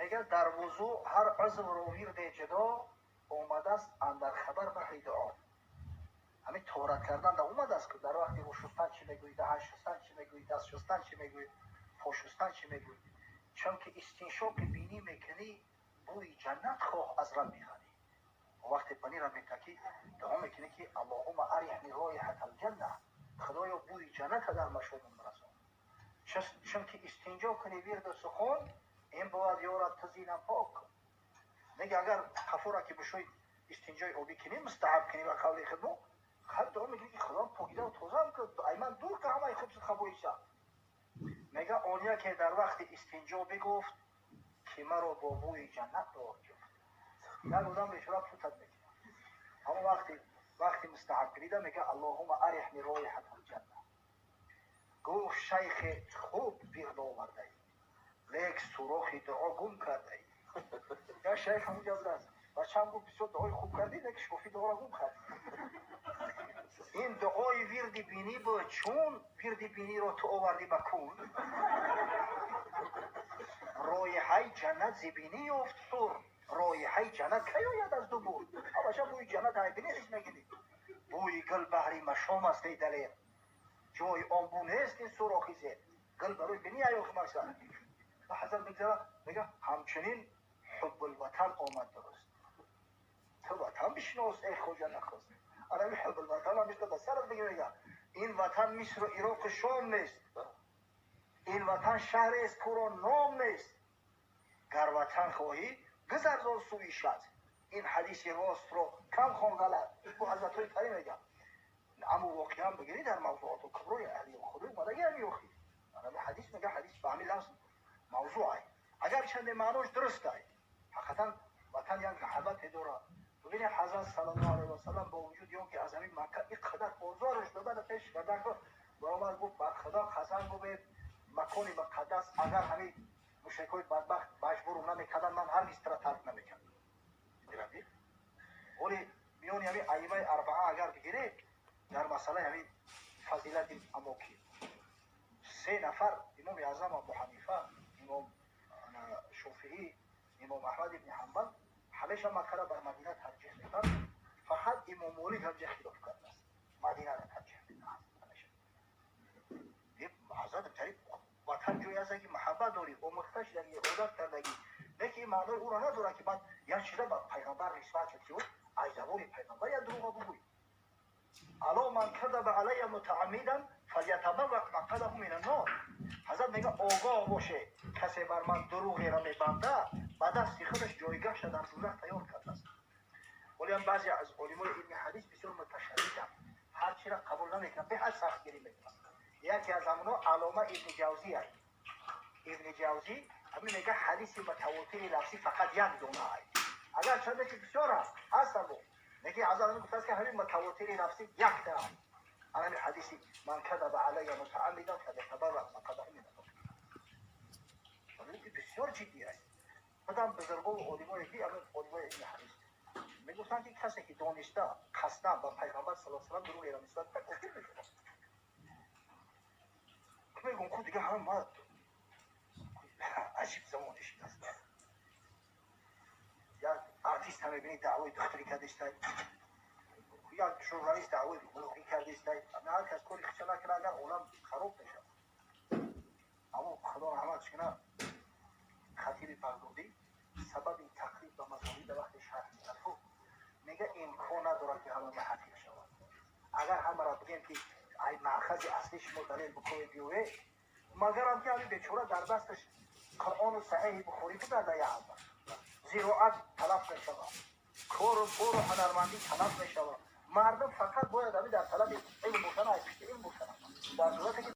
Мега, дар вузӯ ҳар узвро вирде ҷудо омадааст, андар хабар баҳри дуо. Ҳамин тоҳорат кардан да омадааст, ки дар вақти рӯ шустан чӣ мегӯӣ, даҳан шустан чӣ мегӯӣ, даст шустан чӣ мегӯӣ, по шустан чӣ мегӯӣ. Чунки истиншоқи бинӣ мекунӣ, бӯи ҷаннат хоҳ аз Рабби ғанӣ. Вақте банира мекакӣ, дуо мекунӣ, ки اللهم أرحني رائحة الجنة, худоё, бӯи ҷанната дар машомам расон. Чунки истинҷо кунӣ вирду сухон, ин бояд ёрад ту зина пок. Мега, агар қафора ки бушӯй, истинҷои обӣ кунӣ, мустаҳаб кунӣ, ба қавли худмо ҳар дуо мекунӣ, ки худо покизаву тозаам кун, ай ман дур ка ҳамаи хубсу хабоиса. Мега, он яке дар вақти истинҷо бигуфт, ки маро бо бӯи ҷаннат дор ҷуфт. Як одам бечора путат мекунад, ҳамон вақти мустаҳаб кунида мега: اللهم أرحني رائحة الجنة. Гуфт шайхе: хуб вирд овардаӣ, лек сурохи дуо гум кардаӣ. Я шайх ҳамунҷа будааст. Бачаам гуфт: бисёр дуои хуб кардӣ, лек шофи дуоро гум кардӣ. Ин дуои вирди бинӣ буд, чун вирди биниро ту овардӣ ба кун, роиҳаи ҷаннат зи бинӣ ёфт ҳур. Роиҳаи ҷаннат кай ояд аз дубур? Абаша, бӯи ҷаннат ай бинӣ ҳис мегирӣ. Бӯи гул баҳри машом аст, эй далер, ҷои он бу нест ин сурохи зер. Гул барои бинӣ аёхи мақсад. Ба ҳазрат мегзара, мега, ҳамчунин ҳуббулватан омад дуруст, ту ватан бишинос, эй хоҷа нахост. Анами ҳуббулватан ҳам ба сарат биги. Мега, ин ватан Мисру Ироқу Шом нест, ин ватан шаҳрест, кӯро ном нест. Гар ватан хоҳӣ, гузар зон сӯи шат. Ин ҳадиси ростро кам хон ғалат. Бу ҳазратҳои карим мегӯяд. Аммо воқеан бигирӣ, дар мавзуоту куброи аҳли худо омадаги ҳами охир ҳадис мега, ҳадис ба ҳамин лафз мавзӯъ ай, агар чанде маънош дуруст ай. Ҳақиқатан ватан як муҳаббате дорад. Бибинед, ҳазрат саллаллоҳу алайҳи васаллам бо вуҷуди он ки аз ҳамин Макка ин қадар озораш додана, пеш кардан, баромад, гуфт: ба Худо қасам, гуфт, макони муқаддас, агар ҳамин мушрикҳои бадбахт маҷбурум намекардан, ман ҳаргиз тура тарк намекардам. Оли миёни ҳамин аимаи арбаа агар бигиред, дар масъалаи ҳамин фазилати амокин се нафар: имоми аъзам Абу Ҳанифа, имом Шофиӣ, имом Аҳмад ибни Ҳанбал, ҳамеша Маккара бар Мадина тарҷиҳ мекард. Фақат имом Молик ҳамҷа хилоф кардааст, Мадинаро тарҷиҳ медиҳад. Ҳазрат, ватан ҷое аст, ки маҳаббат дорӣ, омӯхта шудагӣ, одат кардагӣ. Лекин ин маънои ӯро надорад, ки баъд як чиза ба пайғамбар нисбат шуд, ки ӯ аз забони пайғамбар як дурӯға бигӯй. ألا من كذب علي متعمدا فليتبوأ مقعده من النار. Ҳазрат мега: огоҳ боше, касе бар ман дурӯғеро мебанда, ба дасти худаш ҷойгаҳша дар дӯзах тайёр кардааст. Ҳолиам баъзе аз олимои илми ҳадис бисёр муташаддиданд, ҳар чиро қабул намекунанд, беҳад сахтгирӣ мекунанд. Яке аз ҳамоно Аллома Ибни Ҷавзӣ аст. Ибни Ҷавзӣ ҳамин мега: ҳадиси мутавотири лафзӣ фақат як дона ай, агар чанде ки бисёр аст ҳастабо. Лекин ҳазрат гуфтааст, ки ҳамин мутавотири лафзӣ якта ай, ҳамин ҳадиси من كذب علي متعمدا فليتبوأ مقعده من النار. Бисёр ҷиддӣ аст. Баъдам бузургову олимое ки ҳамин олимои илми ҳадис мегуфтанд, ки касе ки дониста, қасдан ба пайғамбар сала салам дурӯғеро нисбат кард, кофир мешавад. Мегӯм, ку дига ҳама аҷиб замоне шудааст. Як артист ҳам мебинӣ, даъвои духтурӣ кардистай, як журналист даъвои блогӣ кардистай. Ҳар кас кори хича накунад, агар олам хароб мешавад. Аммо Худо раҳматш кунад, Хатиби Бағдодӣ сабаби тақриб ба мазоҳиб дар вақти шарҳ мекард, мега, имкон надорад, ки ҳама муҳаққиқ шавад. Агар ҳамаро бигем, ки ай маъхази аслӣ шумо далел бикунед, биёед, магарам ки ҳамин бечора дар дасташ Қуръону Саҳеҳи Бухорӣ буда, як зироат талаф мешавад, кору бору ҳунармандӣ талаф мешавад. Мардум фақат бояд ҳамин дар талаби илм бошанд, ай пишти илм бошанд, дар сурате ки